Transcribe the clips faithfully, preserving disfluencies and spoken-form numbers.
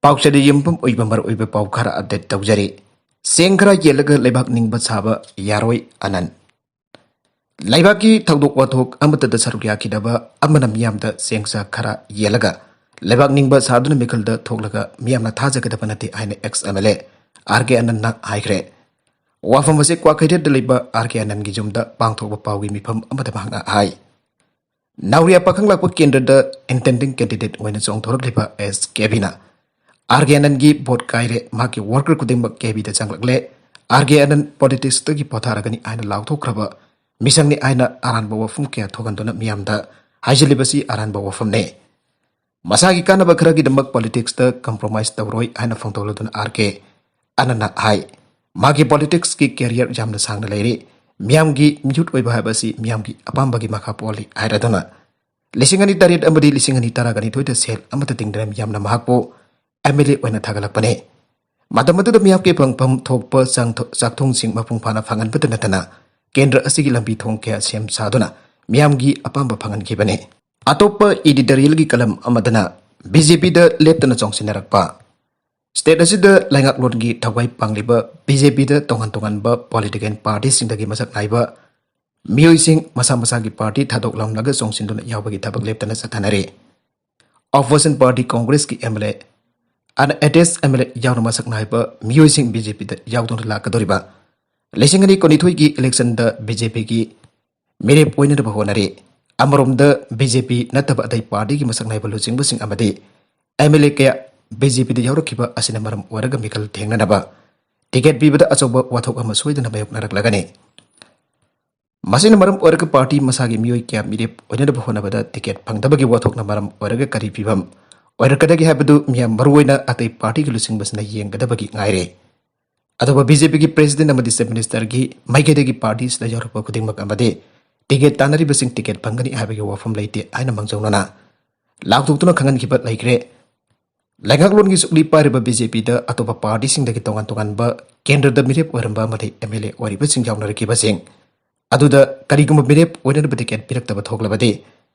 ꯄꯥꯎꯆꯦꯗ ꯌꯨꯝꯐꯝ ꯑꯣꯏꯕ ꯃꯔꯨꯑꯣꯏꯕ ꯄꯥꯎ ꯈꯔ ꯑꯞꯗꯦꯠ ꯇꯧꯖꯔꯤ꯫ ꯆꯦꯡ ꯈꯔ ꯌꯦꯜꯂꯒ ꯂꯩꯕꯥꯛ ꯅꯤꯡꯕ ꯁꯥꯕ ꯌꯥꯔꯣꯏ ꯑꯅꯟ꯫ ꯂꯩꯕꯥꯛꯀꯤ ꯊꯧꯗꯣꯛ ꯋꯥꯊꯣꯛ ꯑꯃꯠꯇꯗ ꯁꯔꯨꯛ ꯌꯥꯈꯤꯗꯕ ꯑꯃꯅ ꯃꯤꯌꯥꯝꯗ ꯆꯦꯡ ꯆꯥꯛ ꯈꯔ ꯌꯦꯜꯂꯒ ꯂꯩꯕꯥꯛ ꯅꯤꯡꯕ ꯁꯥꯗꯨꯅ ꯃꯤꯈꯜꯗ ꯊꯣꯛꯂꯒ ꯃꯤꯌꯥꯝꯅ ꯊꯥꯖꯒꯗꯕ ꯅꯠꯇꯦ ꯍꯥꯏꯅ ex M L A R K ꯑꯅꯟꯅ ꯍꯥꯏꯈ꯭ꯔꯦ꯫ ꯋꯥꯐꯝ ꯑꯁꯤ ꯀ꯭ꯋꯥꯀꯩꯊꯦꯜꯗ ꯂꯩꯕ ꯑꯥꯔ ꯀꯦ ꯑꯅꯟꯒꯤ ꯌꯨꯝꯗ ꯄꯥꯡꯊꯣꯛꯄ ꯄꯥꯎꯒꯤ ꯃꯤꯐꯝ ꯑꯃꯗ ꯃꯍꯥꯛꯅ ꯍꯥꯏ꯫ ꯅꯥꯎꯔꯤꯌꯥ ꯄꯥꯈꯪꯂꯥꯛꯄ ꯀꯦꯟꯗ꯭ꯔꯗ intending candidate ꯑꯣꯏꯅ ꯆꯣꯡꯊꯣꯔꯛꯂꯤꯕ ꯑꯦꯁ ꯀꯦꯕꯤꯅ ꯑꯥꯔ ꯀꯦ ꯑꯅꯟꯒꯤ ꯚꯣꯠ ꯀꯥꯏꯔꯦ, ꯃꯍꯥꯛꯀꯤ ꯋꯥꯔꯀꯔ ꯈꯨꯗꯤꯡꯃꯛ ꯀꯦꯕꯤꯗ ꯆꯪꯂꯛꯂꯦ, ꯑꯥꯔ ꯀꯦ ꯑꯅꯟ ꯄꯣꯂꯤꯇꯤꯛꯁꯇꯒꯤ ꯄꯣꯊꯥꯔꯒꯅꯤ ꯍꯥꯏꯅ ꯂꯥꯎꯊꯣꯛꯈ꯭ꯔꯕ ꯃꯤꯁꯛꯅꯤ ꯍꯥꯏꯅ ꯑꯔꯥꯟꯕ ꯋꯥꯐꯝ ꯀꯌꯥ ꯊꯣꯛꯍꯟꯗꯨꯅ ꯃꯤꯌꯥꯝꯗ ꯍꯥꯏꯖꯤꯜꯂꯤꯕꯁꯤ ꯑꯔꯥꯟꯕ ꯋꯥꯐꯝꯅꯤ꯫ ꯃꯁꯥꯒꯤ ꯀꯥꯟꯅꯕ ꯈꯔꯒꯤꯗꯃꯛ ꯄꯣꯂꯤꯇꯤꯛꯁꯇ ꯀꯝꯄ꯭ꯔꯣꯃꯥꯏꯁ ꯇꯧꯔꯣꯏ ꯍꯥꯏꯅ ꯐꯣꯡꯗꯣꯛꯂꯗꯨꯅ ꯑꯥꯔ ꯀꯦ ꯑꯅꯟꯅ ꯍꯥꯏ꯫ ꯃꯥꯒꯤ ꯄꯣꯂꯤꯇꯤꯛꯁꯀꯤ ꯀꯦꯔꯤꯌꯔ ꯌꯥꯝꯅ ꯁꯥꯡꯅ ꯂꯩꯔꯤ꯫ ꯃꯤꯌꯥꯝꯒꯤ ꯃꯤꯍꯨꯠ ꯑꯣꯏꯕ ꯍꯥꯏꯕꯁꯤ ꯃꯤꯌꯥꯝꯒꯤ ꯑꯄꯥꯝꯕꯒꯤ ꯃꯈꯥ ꯄꯣꯜꯂꯤ ꯍꯥꯏꯔꯗꯨꯅ ꯂꯤꯁꯤꯡ ꯑꯅꯤ ꯇꯔꯦꯠ ꯑꯃꯗꯤ ꯂꯤꯁꯤꯡ ꯑꯅꯤ ꯇꯔꯥꯒ ꯅꯤꯊꯣꯏꯗ ꯁꯦꯜ ꯑꯃꯠꯇ ꯇꯤꯡꯗꯅ ꯃꯤꯌꯥꯝꯅ ꯃꯍꯥꯛꯄꯨ ꯑꯦꯝ ꯑꯦꯜ ꯑꯦ ꯑꯣꯏꯅ ꯊꯥꯒꯠꯂꯛꯄꯅꯤ꯫ ꯃꯇꯝ ꯑꯗꯨꯗ ꯃꯤꯍꯥꯠꯀꯤ ꯐꯪꯐꯝ ꯊꯣꯛꯄ ꯆꯥꯡ-, ꯆꯥꯛꯊꯣꯡꯁꯤꯡ ꯃꯄꯨꯡ ꯐꯥꯅ ꯐꯪꯍꯟꯕꯇ ꯅꯠꯇꯅ ꯀꯦꯟꯗ꯭ꯔ ꯑꯁꯤꯒꯤ ꯂꯝꯕꯤ ꯊꯣꯡ ꯀꯌꯥ ꯁꯦꯝ ꯁꯥꯗꯨꯅ ꯃꯤꯌꯥꯝꯒꯤ ꯑꯄꯥꯝꯕ ꯐꯪꯍꯟꯈꯤꯕꯅꯤ꯫ ꯑꯇꯣꯞꯄ editorialꯒꯤ ꯀꯂꯝ ꯑꯃꯗꯅ ꯕꯤ ꯖꯦ ꯄꯤꯗ ꯂꯦꯞꯇꯅ ꯆꯣꯡꯁꯤꯟꯅꯔꯛꯄ꯫ ꯁ꯭ꯇꯦꯠ ꯑꯁꯤꯗ ꯂꯩꯉꯥꯛꯂꯣꯟꯒꯤ ꯊꯋꯥꯏ ꯄꯥꯡꯂꯤꯕ ꯕꯤ ꯖꯦ ꯄꯤꯗ ꯇꯣꯉꯥꯟ ꯇꯣꯉꯥꯟꯕ ꯄꯣꯂꯤꯇꯤꯀꯦꯜ ꯄꯥꯔꯇꯤꯁꯤꯡꯗꯒꯤ ꯃꯁꯛ ꯅꯥꯏꯕ ꯃꯤꯑꯣꯏꯁꯤꯡ ꯃꯁꯥ ꯃꯁꯥꯒꯤ ꯄꯥꯔꯇꯤ ꯊꯥꯗꯣꯛꯂꯝꯂꯒ ꯆꯣꯡꯁꯤꯟꯗꯨꯅ ꯌꯥꯎꯕꯒꯤ ꯊꯕꯛ ꯂꯦꯞꯇꯅ ꯆꯠꯊꯅꯔꯤ꯫ ꯑꯣꯄꯣꯖꯤꯁꯟ ꯄꯥꯔꯇꯤ ꯀꯣꯡꯒ꯭ꯔꯦꯁꯀꯤ ꯑꯦꯝ ꯑꯦꯜ ꯑꯦ ꯑꯅ ꯑꯦꯗꯦꯁ ꯑꯦꯝ ꯑꯦꯜ ꯑꯦ ꯌꯥꯎꯅ ꯃꯁꯛ ꯅꯥꯏꯕ ꯃꯤꯑꯣꯏꯁꯤꯡ ꯕꯤ ꯖꯦ ꯄꯤꯗ ꯌꯥꯎꯗꯨꯅ ꯂꯥꯛꯀꯗꯧꯔꯤꯕ ꯂꯤꯁꯤꯡ ꯑꯅꯤ ꯀꯨꯟꯅꯤꯊꯣꯏꯒꯤ ꯏꯂꯦꯛꯁꯟꯗ ꯕꯤ ꯖꯦ ꯄꯤꯒꯤ ꯃꯤꯔꯦꯞ ꯑꯣꯏꯅꯅꯕ ꯍꯣꯠꯅꯔꯤ꯫ ꯑꯃꯔꯣꯝꯗ ꯕꯤ ꯖꯦ ꯄꯤ ꯅꯠꯇꯕ ꯑꯇꯩ ꯄꯥꯔꯇꯤꯒꯤ ꯃꯁꯛ ꯅꯥꯏꯕ ꯂꯨꯆꯤꯡꯕꯁꯤꯡ ꯑꯃꯗꯤ ꯑꯦꯝ ꯑꯦꯜ ꯑꯦ ꯀꯌꯥ ꯕꯤ ꯖꯦ ꯄꯤꯗ ꯌꯥꯎꯔꯛꯈꯤꯕ ꯑꯁꯤꯅ ꯃꯔꯝ ꯑꯣꯏꯔꯒ ꯃꯤꯈꯜ ꯊꯦꯡꯅꯅꯕ ꯇꯤꯀꯦꯠ ꯄꯤꯕꯗ ꯑꯆꯧꯕ ꯋꯥꯊꯣꯛ ꯑꯃ ꯁꯣꯏꯗꯅ ꯃꯥꯌꯣꯛꯅꯔꯛꯂꯒꯅꯤ꯫ ꯃꯁꯤꯅ ꯃꯔꯝ ꯑꯣꯏꯔꯒ ꯄꯥꯔꯇꯤ ꯃꯁꯥꯒꯤ ꯃꯤꯑꯣꯏ ꯀꯌꯥ ꯃꯤꯔꯦꯞ ꯑꯣꯏꯅꯅꯕ ꯍꯣꯠꯅꯕꯗ ꯇꯤꯀꯦꯠ ꯐꯪꯗꯕꯒꯤ ꯋꯥꯊꯣꯛꯅ ꯃꯔꯝ ꯑꯣꯏꯔꯒ ꯀꯔꯤ ꯐꯤꯕꯝ ꯑꯣꯏꯔꯛꯀꯗꯒꯦ ꯍꯥꯏꯕꯗꯨ ꯃꯤꯌꯥꯝ, ꯃꯔꯨꯑꯣꯏꯅ ꯑꯇꯩ ꯄꯥꯔꯇꯤꯒꯤ ꯂꯨꯆꯤꯡꯕꯁꯤꯅ ꯌꯦꯡꯒꯗꯕꯒꯤ ꯉꯥꯏꯔꯦ꯫ ꯑꯗꯨꯕꯨ ꯕꯤ ꯖꯦ ꯄꯤꯒꯤ ꯄ꯭ꯔꯦꯁꯤꯗꯦꯟꯠ ꯑꯃꯗꯤ ꯆꯤꯐ ꯃꯤꯅꯤꯁꯇꯔꯒꯤ ꯃꯥꯏꯀꯩꯗꯒꯤ ꯄꯥꯔꯇꯤꯁꯤꯗ ꯌꯥꯎꯔꯛꯄ ꯈꯨꯗꯤꯡꯃꯛ ꯑꯃꯗꯤ ꯇꯤꯀꯦꯠ ꯇꯥꯟꯅꯔꯤꯕꯁꯤꯡ ꯇꯤꯀꯦꯠ ꯐꯪꯒꯅꯤ ꯍꯥꯏꯕꯒꯤ ꯋꯥꯐꯝ ꯂꯩꯇꯦ ꯍꯥꯏꯅ ꯃꯥꯡꯖꯧꯅꯅ ꯂꯥꯎꯊꯣꯛꯇꯨꯅ ꯈꯪꯍꯟꯈꯤꯕ ꯂꯩꯈ꯭ꯔꯦ꯫ ꯂꯩꯉꯥꯛꯂꯣꯟꯒꯤ ꯁꯨꯛꯂꯤ ꯄꯥꯏꯔꯤꯕ ꯕꯤ ꯖꯦ ꯄꯤꯗ ꯑꯇꯣꯞꯄ ꯄꯥꯔꯇꯤꯁꯤꯡꯗꯒꯤ ꯇꯣꯉꯥꯟ ꯇꯣꯉꯥꯟꯕ ꯀꯦꯟꯗ꯭ꯔꯗ ꯃꯤꯔꯦꯞ ꯑꯣꯏꯔꯝꯕ ꯑꯃꯗꯤ ꯑꯦꯝ ꯑꯦꯜ ꯑꯦ ꯑꯣꯏꯔꯤꯕꯁꯤꯡ ꯌꯥꯎꯅꯔꯛꯈꯤꯕꯁꯤꯡ ꯑꯗꯨꯗ ꯀꯔꯤꯒꯨꯝꯕ ꯃꯤꯔꯦꯞ ꯑꯣꯏꯅꯅꯕ ꯇꯤꯀꯦꯠ ꯄꯤꯔꯛꯇꯕ ꯊꯣꯛꯂꯕꯗꯤ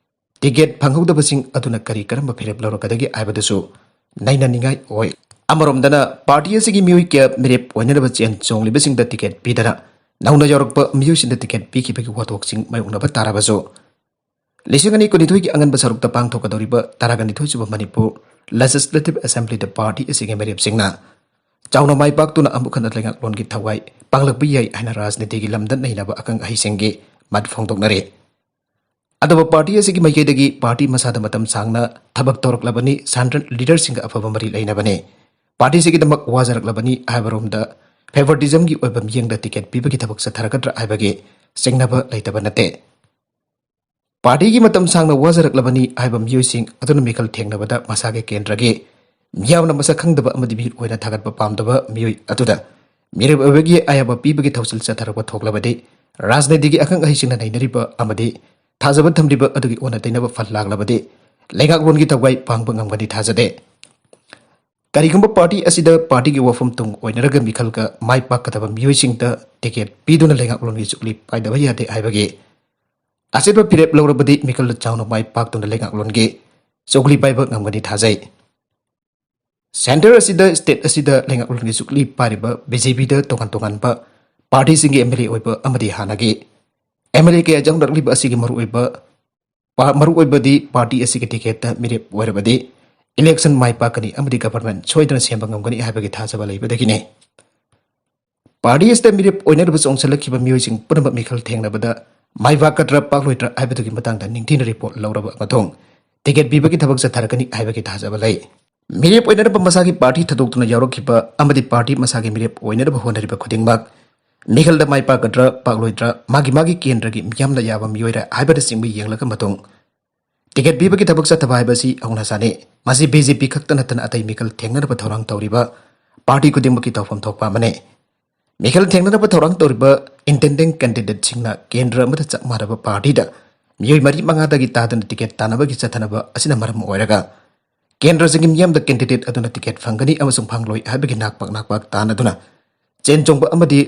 ꯇꯤꯀꯦꯠ ꯐꯪꯍꯧꯗꯕꯁꯤꯡ ꯑꯗꯨꯅ ꯀꯔꯤ ꯀꯔꯝꯕ ꯐꯤꯔꯦꯞ ꯂꯧꯔꯛꯀꯗꯒꯦ ꯍꯥꯏꯕꯗꯨꯁꯨ ꯅꯩꯅꯅꯤꯡꯉꯥꯏ ꯑꯣꯏ꯫ ꯑꯃꯔꯣꯝꯗꯅ ꯄꯥꯔꯇꯤ ꯑꯁꯤꯒꯤ ꯃꯤꯑꯣꯏ ꯀꯌꯥ ꯃꯤꯔꯦꯞ ꯑꯣꯏꯅꯅꯕ ꯆꯦꯟ ꯆꯣꯡꯂꯤꯕꯁꯤꯡꯗ ꯇꯤꯀꯦꯠ ꯄꯤꯗꯅ ꯅꯧꯅ ꯌꯥꯎꯔꯛꯄ ꯃꯤꯑꯣꯏꯁꯤꯡꯗ ꯇꯤꯀꯦꯠ ꯄꯤꯈꯤꯕꯒꯤ ꯋꯥꯊꯣꯛꯁꯤꯡ ꯃꯥꯌꯣꯛꯅꯕ ꯇꯥꯔꯕꯁꯨ, ꯂꯤꯁꯤꯡ ꯑꯅꯤ ꯀꯨꯟꯅꯤꯊꯣꯏꯒꯤ ꯑꯉꯟꯕ ꯁꯔꯨꯛꯇ ꯄꯥꯡꯊꯣꯛꯀꯗꯧꯔꯤꯕ ꯇꯔꯥꯒ ꯅꯤꯊꯣꯏ ꯁꯨꯕ ꯃꯅꯤꯄꯨꯔ ꯂꯦꯖꯤꯁꯂꯦꯇꯤꯚ ꯑꯦꯁꯦꯝꯕ꯭ꯂꯤꯗ ꯄꯥꯔꯇꯤ ꯑꯁꯤꯒꯤ ꯃꯤꯔꯦꯞꯁꯤꯡꯅ ꯆꯥꯎꯅ ꯃꯥꯏ ꯄꯥꯛꯇꯨꯅ ꯑꯃꯨꯛ ꯍꯟꯅ ꯂꯩꯉꯥꯛꯂꯣꯟꯒꯤ ꯊꯋꯥꯏ ꯄꯥꯡꯂꯛꯄ ꯌꯥꯏ ꯍꯥꯏꯅ ꯔꯥꯖꯅꯤꯇꯤꯒꯤ ꯂꯝꯗ ꯅꯩꯅꯕ ꯑꯈꯪ ꯑꯍꯩꯁꯤꯡꯒꯤ ꯃꯠ ꯐꯣꯡꯗꯣꯛꯅꯔꯤ꯫ ꯑꯗꯨꯕꯨ ꯄꯥꯔꯇꯤ ꯑꯁꯤꯒꯤ ꯃꯥꯏꯀꯩꯗꯒꯤ ꯄꯥꯔꯇꯤ ꯃꯁꯥꯗ ꯃꯇꯝ ꯁꯥꯡꯅ ꯊꯕꯛ ꯇꯧꯔꯛꯂꯕꯅꯤ, ꯁꯦꯟꯇ꯭ꯔꯦꯜ ꯂꯤꯗꯔꯁꯤꯡꯒ ꯑꯐꯕ ꯃꯔꯤ ꯂꯩꯅꯕꯅꯤ, ꯄꯥꯔꯇꯤ ꯑꯁꯤꯒꯤꯗꯃꯛ ꯋꯥꯖꯔꯛꯂꯕꯅꯤ ꯍꯥꯏꯕꯔꯣꯝꯗ ꯐꯦꯚꯔꯇꯤꯖꯝꯒꯤ ꯑꯣꯏꯕ ꯃꯤꯠꯌꯦꯡꯗ ꯇꯤꯀꯦꯠ ꯄꯤꯕꯒꯤ ꯊꯕꯛ ꯆꯠꯊꯔꯒꯗ꯭ꯔꯥ ꯍꯥꯏꯕꯒꯤ ꯆꯤꯡꯅꯕ ꯂꯩꯇꯕ ꯅꯠꯇꯦ꯫ ꯄꯥꯔꯇꯤꯒꯤ ꯃꯇꯝ ꯁꯥꯡꯅ ꯋꯥꯖꯔꯛꯂꯕꯅꯤ ꯍꯥꯏꯕ ꯃꯤꯑꯣꯏꯁꯤꯡ ꯑꯗꯨꯅ ꯃꯤꯈꯜ ꯊꯦꯡꯅꯕꯗ ꯃꯁꯥꯒꯤ ꯀꯦꯟꯗ꯭ꯔꯒꯤ ꯃꯤꯌꯥꯝꯅ ꯃꯁꯛ ꯈꯪꯗꯕ ꯑꯃꯗꯤ ꯃꯤꯍꯨꯠ ꯑꯣꯏꯅ ꯊꯥꯒꯠꯄ ꯄꯥꯝꯗꯕ ꯃꯤꯑꯣꯏ ꯑꯗꯨꯗ ꯃꯤꯔꯦꯞ ꯑꯣꯏꯕꯒꯤ ꯑꯌꯥꯕ ꯄꯤꯕꯒꯤ ꯊꯧꯁꯤꯜ ꯆꯠꯊꯔꯛꯄ ꯊꯣꯛꯂꯕꯗꯤ, ꯔꯥꯖꯅꯤꯇꯤꯒꯤ ꯑꯈꯪ ꯑꯍꯩꯁꯤꯡꯅ ꯅꯩꯅꯔꯤꯕ ꯑꯃꯗꯤ ꯊꯥꯖꯕ ꯊꯝꯂꯤꯕ ꯑꯗꯨꯒꯤ ꯑꯣꯟꯅ ꯇꯩꯅꯕ ꯐꯜ ꯂꯥꯛꯂꯕꯗꯤ, ꯂꯩꯉꯥꯛꯂꯣꯟꯒꯤ ꯊꯧꯒꯥꯏ ꯄꯥꯡꯕ ꯉꯝꯒꯅꯤ ꯊꯥꯖꯗꯦ꯫ ꯀꯔꯤꯒꯨꯝꯕ ꯄꯥꯔꯇꯤ ꯑꯁꯤꯗ ꯄꯥꯔꯇꯤꯒꯤ ꯋꯥꯐꯝ ꯇꯨꯡ ꯑꯣꯏꯅꯔꯒ ꯃꯤꯈꯜꯒ ꯃꯥꯏ ꯄꯥꯛꯀꯗꯕ ꯃꯤꯑꯣꯏꯁꯤꯡꯗ ꯇꯤꯀꯦꯠ ꯄꯤꯗꯨꯅ ꯂꯩꯉꯥꯛꯂꯣꯟꯒꯤ ꯆꯨꯛꯂꯤ ꯄꯥꯏꯗꯕ ꯌꯥꯗꯦ ꯍꯥꯏꯕꯒꯤ ꯑꯆꯦꯠꯄ ꯐꯤꯔꯦꯞ ꯂꯧꯔꯕꯗꯤ ꯃꯤꯈꯜꯗ ꯆꯥꯎꯅ ꯃꯥꯏ ꯄꯥꯛꯇꯨꯅ ꯂꯩꯉꯥꯛꯂꯣꯟꯒꯤ ꯆꯨꯛꯂꯤ ꯄꯥꯏꯕ ꯉꯝꯒꯅꯤ ꯊꯥꯖꯩ꯫ ꯁꯦꯟꯇꯔ ꯑꯁꯤꯗ, ꯁ꯭ꯇꯦꯠ ꯑꯁꯤꯗ ꯂꯩꯉꯥꯛꯂꯣꯟꯒꯤ ꯆꯨꯛꯂꯤ ꯄꯥꯏꯔꯤꯕ ꯕꯤ ꯖꯦ ꯄꯤꯗ ꯇꯣꯉꯥꯟ ꯇꯣꯉꯥꯟꯕ ꯄꯥꯔꯇꯤꯁꯤꯡꯒꯤ ꯑꯦꯝ ꯑꯦꯜ ꯑꯦ ꯑꯣꯏꯕ ꯑꯃꯗꯤ ꯍꯥꯟꯅꯒꯤ ꯑꯦꯝ ꯑꯦꯜ ꯑꯦ ꯀꯌꯥ ꯌꯥꯎꯅꯔꯛꯂꯤꯕ ꯑꯁꯤꯒꯤ ꯃꯔꯨꯑꯣꯏꯕ, ꯄꯥ-, ꯃꯔꯨꯑꯣꯏꯕꯗꯤ ꯄꯥꯔꯇꯤ ꯑꯁꯤꯒꯤ ꯇꯤꯀꯦꯠꯇ ꯃꯤꯔꯦꯞ ꯑꯣꯏꯔꯕꯗꯤ ꯏꯂꯦꯛꯁꯟ ꯃꯥꯏ ꯄꯥꯛꯀꯅꯤ ꯑꯃꯗꯤ ꯒꯕꯔꯟꯃꯦꯟ ꯁꯣꯏꯗꯅ ꯁꯦꯝꯕ ꯉꯝꯒꯅꯤ ꯍꯥꯏꯕꯒꯤ ꯊꯥꯖꯕ ꯂꯩꯕꯗꯒꯤꯅꯤ꯫ ꯄꯥꯔꯇꯤ ꯑꯁꯤꯗ ꯃꯤꯔꯦꯞ ꯑꯣꯏꯅꯅꯕ ꯆꯣꯡꯁꯤꯜꯂꯛꯈꯤꯕ ꯃꯤꯑꯣꯏꯁꯤꯡ ꯄꯨꯝꯅꯃꯛ ꯃꯤꯈꯜ ꯊꯦꯡꯅꯕꯗ ꯃꯥꯏ ꯄꯥꯛꯀꯗ꯭ꯔꯥ ꯄꯥꯛꯂꯣꯏꯗ꯭ꯔꯥ ꯍꯥꯏꯕꯗꯨꯒꯤ ꯃꯇꯥꯡꯗ ꯅꯤꯡꯊꯤꯅ ꯔꯤꯄꯣꯔꯠ ꯂꯧꯔꯕ ꯃꯇꯨꯡ ꯇꯤꯀꯦꯠ ꯄꯤꯕꯒꯤ ꯊꯕꯛ ꯆꯠꯊꯔꯛꯀꯅꯤ ꯍꯥꯏꯕꯒꯤ ꯊꯥꯖꯕ ꯂꯩ꯫ ꯃꯤꯔꯦꯞ ꯑꯣꯏꯅꯅꯕ ꯃꯁꯥꯒꯤ ꯄꯥꯔꯇꯤ ꯊꯥꯗꯣꯛꯇꯨꯅ ꯌꯥꯎꯔꯛꯈꯤꯕ ꯑꯃꯗꯤ ꯄꯥꯔꯇꯤ ꯃꯁꯥꯒꯤ ꯃꯤꯔꯦꯞ ꯑꯣꯏꯅꯅꯕ ꯍꯣꯠꯅꯔꯤꯕ ꯈꯨꯗꯤꯡꯃꯛ ꯃꯤꯈꯜꯗ ꯃꯥꯏ ꯄꯥꯛꯀꯗ꯭ꯔꯥ ꯄꯥꯛꯂꯣꯏꯗ꯭ꯔꯥ, ꯃꯥꯒꯤ ꯃꯥꯒꯤ ꯀꯦꯟꯗ꯭ꯔꯒꯤ ꯃꯤꯌꯥꯝꯅ ꯌꯥꯕ ꯃꯤꯑꯣꯏꯔꯥ ꯍꯥꯏꯕꯅꯆꯤꯡꯕ ꯌꯦꯡꯂꯒ ꯃꯇꯨꯡ ꯇꯤꯀꯦꯠ ꯄꯤꯕꯒꯤ ꯊꯕꯛ ꯆꯠꯊꯕ ꯍꯥꯏꯕꯁꯤ ꯍꯧꯅ ꯁꯥꯅꯤ꯫ ꯃꯁꯤ ꯕꯤ ꯖꯦ ꯄꯤ ꯈꯛꯇ ꯅꯠꯇꯅ ꯑꯇꯩ ꯃꯤꯈꯜ ꯊꯦꯡꯅꯅꯕ ꯊꯧꯔꯥꯡ ꯇꯧꯔꯤꯕ ꯄꯥꯔꯇꯤ ꯈꯨꯗꯤꯡꯃꯛꯀꯤ ꯇꯧꯐꯝ ꯊꯣꯛꯄ ꯑꯃꯅꯤ꯫ ꯃꯤꯈꯜ ꯊꯦꯡꯅꯅꯕ ꯊꯧꯔꯥꯡ ꯇꯧꯔꯤꯕ intending candidateꯁꯤꯡꯅ ꯀꯦꯟꯗ꯭ꯔ ꯑꯃꯗ ꯆꯞ ꯃꯥꯟꯅꯕ ꯄꯥꯔꯇꯤꯗ ꯃꯤꯑꯣꯏ ꯃꯔꯤ ꯃꯉꯥꯗꯒꯤ ꯇꯥꯗꯅ ꯇꯤꯀꯦꯠ ꯇꯥꯟꯅꯕꯒꯤ ꯆꯠꯊꯅꯕ ꯑꯁꯤꯅ ꯃꯔꯝ ꯑꯣꯏꯔꯒ ꯀꯦꯟꯗ꯭ꯔꯁꯤꯡꯒꯤ ꯃꯤꯌꯥꯝꯗ candidate ꯑꯗꯨꯅ ꯇꯤꯀꯦꯠ ꯐꯪꯒꯅꯤ ꯑꯃꯁꯨꯡ ꯐꯪꯂꯣꯏ ꯍꯥꯏꯕꯒꯤ ꯅꯥꯛꯄꯥꯛ ꯅꯥꯛꯄꯥꯛ ꯇꯥꯟꯅꯗꯨꯅ ꯆꯦꯟ ꯆꯣꯡꯕ ꯑꯃꯗꯤ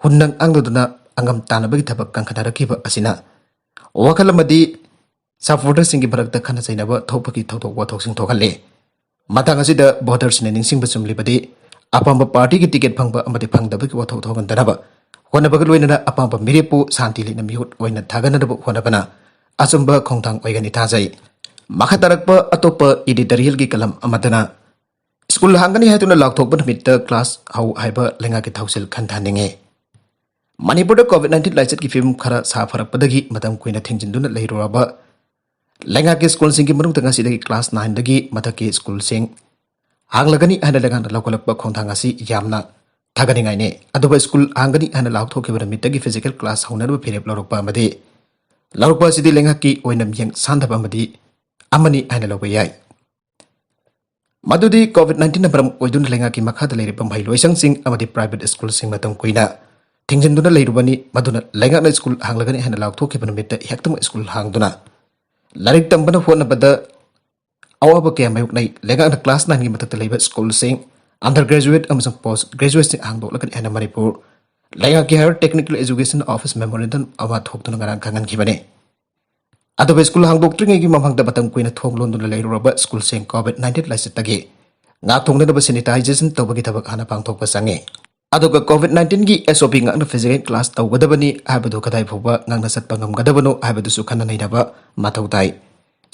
ꯍꯨꯟꯅ ꯉꯥꯡꯅꯗꯨꯅ ꯑꯉꯝ ꯇꯥꯟꯅꯕꯒꯤ ꯊꯕꯛ ꯀꯟꯈꯠꯅꯔꯛꯈꯤꯕ ꯑꯁꯤꯅ ꯋꯥꯈꯜ ꯑꯃꯗꯤ supporterꯁꯤꯡꯒꯤ ꯃꯔꯛꯇ ꯈꯠꯅ ꯆꯩꯅꯕ ꯊꯣꯛꯄꯒꯤ ꯊꯧꯗꯣꯛ ꯋꯥꯊꯣꯛꯁꯤꯡ ꯊꯣꯛꯍꯜꯂꯤ꯫ ꯃꯇꯥꯡ ꯑꯁꯤꯗ ꯚꯣꯇꯔꯁꯤꯡꯅ ꯅꯤꯡꯁꯤꯡꯕ ꯆꯨꯝꯂꯤꯕꯗꯤ, ꯑꯄꯥꯝꯕ ꯄꯥꯔꯇꯤꯒꯤ ꯇꯤꯀꯦꯠ ꯐꯪꯕ ꯑꯃꯗꯤ ꯐꯪꯗꯕꯒꯤ ꯋꯥꯊꯣꯛ ꯊꯣꯛꯍꯟꯗꯅꯕ ꯍꯣꯠꯅꯕꯒ ꯂꯣꯏꯅꯅ ꯑꯄꯥꯝꯕ ꯃꯤꯔꯦꯞꯄꯨ ꯁꯥꯟꯇꯤ ꯂꯩꯅ ꯃꯤꯍꯨꯠ ꯑꯣꯏꯅ ꯊꯥꯒꯠꯅꯅꯕ ꯍꯣꯠꯅꯕꯅ ꯑꯆꯨꯝꯕ ꯈꯣꯡꯊꯥꯡ ꯑꯣꯏꯒꯅꯤ ꯊꯥꯖꯩ꯫ ꯃꯈꯥ ꯇꯥꯔꯛꯄ ꯑꯇꯣꯞꯄ ꯏꯗꯤꯇꯣꯔꯤꯌꯦꯜꯒꯤ ꯀꯂꯝ ꯑꯃꯗꯅ, ꯁ꯭ꯀꯨꯜ ꯍꯥꯡꯒꯅꯤ ꯍꯥꯏꯗꯨꯅ ꯂꯥꯎꯊꯣꯛꯄ ꯅꯨꯃꯤꯠꯇ ꯀ꯭ꯂꯥꯁ ꯍꯧ ꯍꯥꯏꯕ ꯂꯩꯉꯥꯛꯀꯤ ꯊꯧꯁꯤꯜ ꯈꯟꯊꯍꯟꯅꯤꯡꯉꯤ꯫ ꯃꯅꯤꯄꯨꯔꯗ ꯀꯣꯚꯤꯗ ꯅꯥꯏꯟꯇꯤꯟ ꯂꯥꯏꯆꯠꯀꯤ ꯐꯤꯕꯝ ꯈꯔ ꯁꯥꯐꯔꯛꯄꯗꯒꯤ ꯃꯇꯝ ꯀꯨꯏꯅ ꯊꯤꯡꯖꯤꯟꯗꯨꯅ ꯂꯩꯔꯨꯔꯕ ꯂꯩꯉꯥꯛꯀꯤ ꯁ꯭ꯀꯨꯜꯁꯤꯡꯒꯤ ꯃꯅꯨꯡꯗ ꯉꯁꯤꯗꯒꯤ ꯀ꯭ꯂꯥꯁ ꯅꯥꯏꯟꯗꯒꯤ ꯃꯊꯛꯀꯤ ꯁ꯭ꯀꯨꯜꯁꯤꯡ ꯍꯥꯡꯂꯒꯅꯤ ꯍꯥꯏꯅ ꯂꯩꯉꯥꯛꯅ ꯂꯧꯈꯠꯂꯛꯄ ꯈꯣꯡꯊꯥꯡ ꯑꯁꯤ ꯌꯥꯝꯅ ꯊꯥꯒꯠꯅꯤꯡꯉꯥꯏꯅꯤ꯫ ꯑꯗꯨꯕꯨ ꯁ꯭ꯀꯨꯜ ꯍꯥꯡꯒꯅꯤ ꯍꯥꯏꯅ ꯂꯥꯎꯊꯣꯛꯈꯤꯕ ꯅꯨꯃꯤꯠꯇꯒꯤ ꯐꯤꯖꯤꯀꯦꯜ ꯀ꯭ꯂꯥꯁ ꯍꯧꯅꯅꯕ ꯐꯤꯔꯦꯞ ꯂꯧꯔꯛꯄ ꯑꯃꯗꯤ ꯂꯧꯔꯛꯄ ꯑꯁꯤꯗꯤ ꯂꯩꯉꯥꯛꯀꯤ ꯑꯣꯏꯅ ꯃꯤꯠꯌꯦꯡ ꯁꯥꯟꯊꯕ ꯑꯃꯗꯤ ꯑꯃꯅꯤ ꯍꯥꯏꯅ ꯂꯧꯕ ꯌꯥꯏ꯫ ꯃꯗꯨꯗꯤ ꯀꯣꯚꯤꯗ ꯅꯥꯏꯟꯇꯤꯟꯅ ꯃꯔꯝ ꯑꯣꯏꯗꯨꯅ ꯂꯩꯉꯥꯛꯀꯤ ꯃꯈꯥꯗ ꯂꯩꯔꯤꯕ ꯃꯍꯩꯂꯣꯏꯁꯪꯁꯤꯡ ꯑꯃꯗꯤ ꯄ꯭ꯔꯥꯏꯚꯦꯠ ꯁ꯭ꯀꯨꯜꯁꯤꯡ ꯃꯇꯝ ꯀꯨꯏꯅ ꯊꯤꯡꯖꯤꯟꯗꯨꯅ ꯂꯩꯔꯨꯕꯅꯤ꯫ ꯃꯗꯨꯅ ꯂꯩꯉꯥꯛꯅ ꯁ꯭ꯀꯨꯜ ꯍꯥꯡꯂꯒꯅꯤ ꯍꯥꯏꯅ ꯂꯥꯎꯊꯣꯛꯈꯤꯕ ꯅꯨꯃꯤꯠꯇ ꯍꯦꯛꯇꯃꯛ ꯁ꯭ꯀꯨꯜ ꯍꯥꯡꯗꯨꯅ ꯂꯥꯏꯔꯤꯛ ꯇꯝꯕꯅ ꯍꯣꯠꯅꯕꯗ ꯑꯋꯥꯕ ꯀꯌꯥ ꯃꯥꯌꯣꯛꯅꯩ꯫ ꯂꯩꯉꯥꯛꯅ ꯀ꯭ꯂꯥꯁ ꯅꯥꯏꯟꯒꯤ ꯃꯊꯛꯇ ꯂꯩꯕ ꯁ꯭ꯀꯨꯜꯁꯤꯡ, ꯑꯟꯗꯔ ꯒ꯭ꯔꯦꯖꯨꯑꯦꯠ ꯑꯃꯁꯨꯡ ꯄꯣꯁ ꯒ꯭ꯔꯦꯖꯨꯑꯦꯠꯁꯤꯡ ꯍꯥꯡꯗꯣꯛꯂꯒꯅꯤ ꯍꯥꯏꯅ ꯃꯅꯤꯄꯨꯔ ꯂꯩꯉꯥꯛꯀꯤ higher technical education office memorandum ꯑꯃ ꯊꯣꯛꯇꯨꯅ ꯉꯔꯥꯡ ꯈꯪꯍꯟꯈꯤꯕꯅꯤ꯫ ꯑꯗꯨꯕꯨ ꯁ꯭ꯀꯨꯜ ꯍꯥꯡꯗꯣꯛꯇ꯭ꯔꯤꯉꯩꯒꯤ ꯃꯃꯥꯡꯗ ꯃꯇꯝ ꯀꯨꯏꯅ ꯊꯣꯡ ꯂꯣꯟꯗꯨꯅ ꯂꯩꯔꯨꯔꯕ ꯁ꯭ꯀꯨꯜꯁꯤꯡ ꯀꯣꯚꯤꯗ ꯅꯥꯏꯟꯇꯤꯟ ꯂꯥꯏꯆꯠꯇꯒꯤ ꯉꯥꯛꯊꯣꯛꯅꯅꯕ ꯁꯦꯅꯤꯇꯥꯏꯖꯦꯁꯟ ꯇꯧꯕꯒꯤ ꯊꯕꯛ ꯍꯥꯟꯅ ꯄꯥꯡꯊꯣꯛꯄ ꯆꯪꯉꯤ꯫ ꯑꯗꯨꯒ ꯀꯣꯚꯤꯗ ꯅꯥꯏꯟꯇꯤꯟꯒꯤ ꯑꯦꯁ ꯑꯣ ꯄꯤ ꯉꯥꯛꯅ ꯐꯤꯖꯤꯀꯦꯜ ꯀ꯭ꯂꯥꯁ ꯇꯧꯒꯗꯕꯅꯤ ꯍꯥꯏꯕꯗꯨ ꯀꯗꯥꯏ ꯐꯥꯎꯕ ꯉꯥꯛꯅ ꯆꯠꯄ ꯉꯝꯒꯗꯕꯅꯣ ꯍꯥꯏꯕꯗꯨꯁꯨ ꯈꯟꯅ ꯅꯩꯅꯕ ꯃꯊꯧ ꯇꯥꯏ꯫